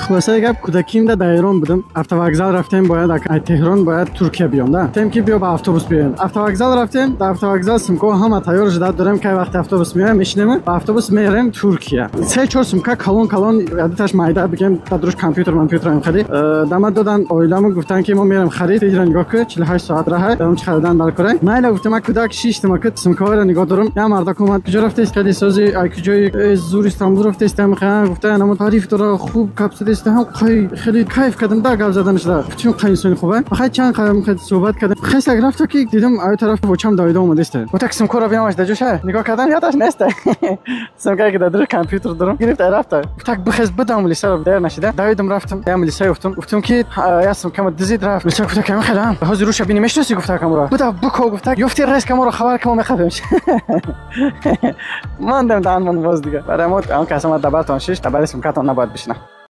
Хулосаи гап, кӯдакимда дар Эрон будам, автовокзал рафтем, бояд аз Теҳрон бояд Туркия биём да. Гуфтем, ки биё, ба автобус биёем. Автовокзал рафтем, дар автовокзал сумкаҳо ҳама тайёр шуда дорем, кай вақти автобус меоем, мешинем, ба автобус мерем Туркия. Се чор сумка калон калон, ядиташ майда бигем, дар компютер компютерам хеле дама додан. Оиламо гуфтан, ки мо мерем харид, ира нигоҳ ку, 48 соат раҳа даром, чи харидан дар кора. Майла, гуфтам, ман кӯдак шиштам, ки сумкаҳоро нигоҳ дорам. Я мардак омад: «Куҷо рафтест? Хеле сози, ай куҷои зур Истанбул рафтест?» Гуфта, намо тариф дора, хуб гап задест, ҳам хеле кайф кардам да гап заданаш да. Чун қай инсони хубе. Хай, чанд қадам суҳбат кардам, хесак рафта, ки дидам, аю тараф бочам давида омадеста. Гуфта, сумкаро биямаш да ҷоша. Нигоҳ кардам, ёдаш неста. Сумкае, ки дар дури компютер дорам, гирифта рафта. Гуфтак, бихез, бидам милисаро. Дер нашида давидам, рафтам, я милиса ёфтам, гуфтам, ки я сумкама дизид рафт. Милиса гуфта, ками хелам ҳозир руша бини, мешиноси? Гуфта, камура буда буко, гуфта, ёфти рез каморо, хабар камо, мехапем. Мондем даҳанмон боз дига. Барои мо он кас омад, дабартон шиш, дабари сумкатон набояд бишина.